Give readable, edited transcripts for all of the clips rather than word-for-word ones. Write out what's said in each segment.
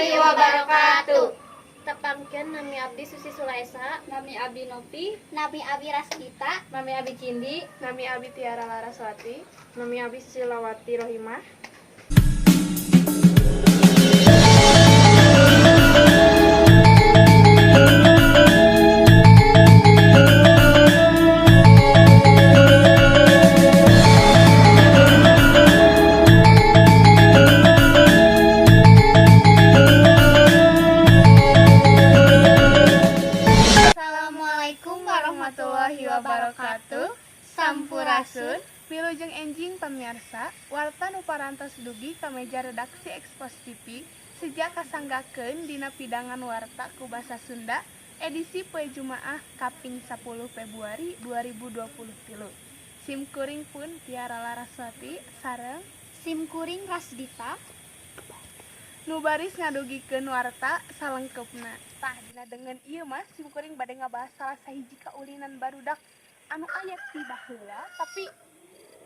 Warahmatullahi wabarakatuh. Tepangkeun, nami abdi Susi Sulaesa. Nami abdi Nopi. Nami abi Rasdita. Nami abdi Cindi. Nami abi Tiara Laraswati. Nami abi Susilawati Rohimah. Assalamualaikum warahmatullahi wabarakatuh. Sampurasun. Wilujeng enjing pamiarsa, warta nu parantos dugi ka meja redaksi Expos TV seja kasanggakeun dina pidangan warta ku basa Sunda edisi poe Jumaah kaping 10 Februari 2023. Sim kuring pun Tiara Laraswati sareng Sim kuring Rasdita. Nu baris ngadugikeun warta salengkepna. Tah, dina dengan ieu mah sim kuring bade ngabahas salah sahiji kaulinan barudak anu aya ti baheula, tapi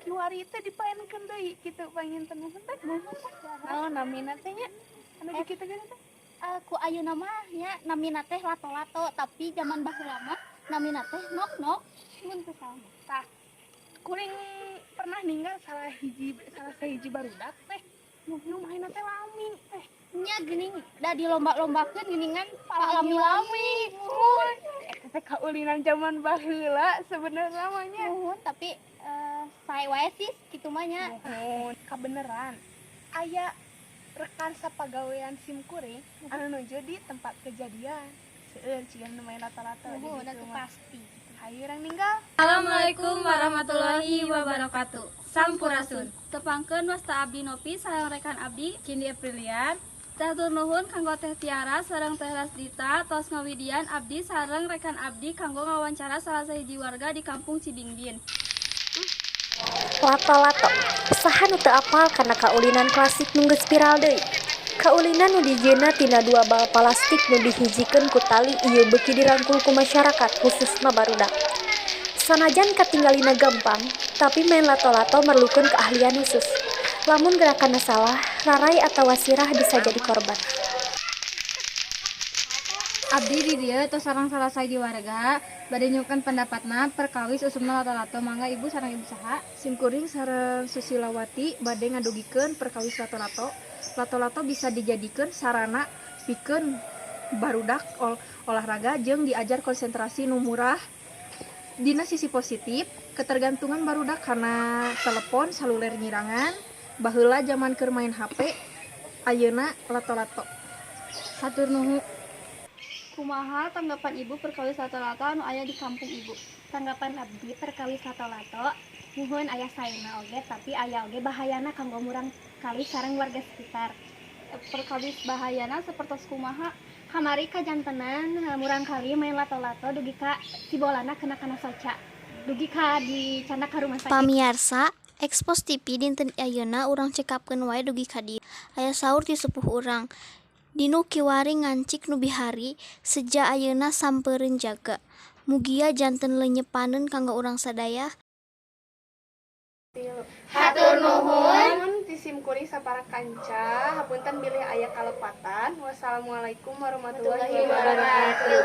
kiwari teh dipaenkeun deui kitu, panginten nuhun teh. Naon namina teh nya anu dikitukeun teh? Ku ayeuna mah nya namina teh lato-lato, tapi zaman baheula mah namina teh nok-nok, mun teu salah. Tah, kuring pernah ninggal salah sahiji barudak teh nu mainna teh lami teh. Nya geuning da dilomba-lombakeun geuningan palami-lami. Muhun, eta teh kaulinan zaman baheula sebenarnya mah nya. Muhun, tapi sae wae sih kitu mah nya. Muhun, kabeneran aya rekan sapagawean sim kuring anu nuju di tempat kejadian seueur ciga nu main lato-lato di Muhun ditu atuh mah. Pasti. Hayu urang ninggal. Assalamualaikum warahmatullahi wabarakatuh. Sampurasun. Tepangkeun, wasta abdi Nopi sareng rekan abdi Cindi Aprilian. Hatur nuhun kanggo Teh Tiara sareng Teh Rasdita tos ngawidian abdi sareng rekan abdi kanggo ngawancara salah sahiji warga di Kampung Cibingbin. Lato-lato. Saha nu teu apal kana kaulinan klasik nu geus viral deui? Kaulinan nu dijieunna tina dua bal palastik nu dihijikeun ku tali ieu beuki dirangkul ku masyarakat, khususna barudak. Sanajan katinggalina gampang, tapi main lato-lato merlukeun keahlian khusus. Lamun gerakanna salah, rarai atawa sirah bisa jadi korban. Abdi di dieu tos sareng salah sahiji warga bade nyuhunkeun pendapatna perkawis usumna lato-lato. Mangga, Ibu, sareng Ibu saha? Simkuring sareng Susilawati bade ngadugikeun perkawis lato-lato. Lato-lato bisa dijadikeun sarana pikeun barudak olahraga jeung diajar konsentrasi nu murah. Dina sisi positif, ketergantungan barudak karena telepon seluler nyirangan. Baheula zaman keur main HP, ayeuna lato-lato. Hatur nuhun. Kumaha tanggapan Ibu perkawis lato-lato anu aya di kampung Ibu? Tanggapan abdi perkawis lato-lato, muhun aya saena oge, tapi aya oge bahayana kanggo murang kali sareng warga sekitar. Perkawis bahayana sapertos kumaha? Kamari kajantenan murang kali main lato-lato dugi ka si bolana kena kana soca, dugi ka dicandak ka rumah sakit. Pamiarsa, Expos TV dinten ayeuna urang cekapkeun wae dugi ka dieu. Aya saur ti sepuh urang. Dinu kiwari ngancik nu bihari, seja ayeuna sampeureun jaga. Mugia janten lenyepaneun kanggo urang sadaya. Hatur nuhun ti sim kuring sapara kanca, hapunten bilih aya kalepatan. Wassalamualaikum warahmatullahi wabarakatuh.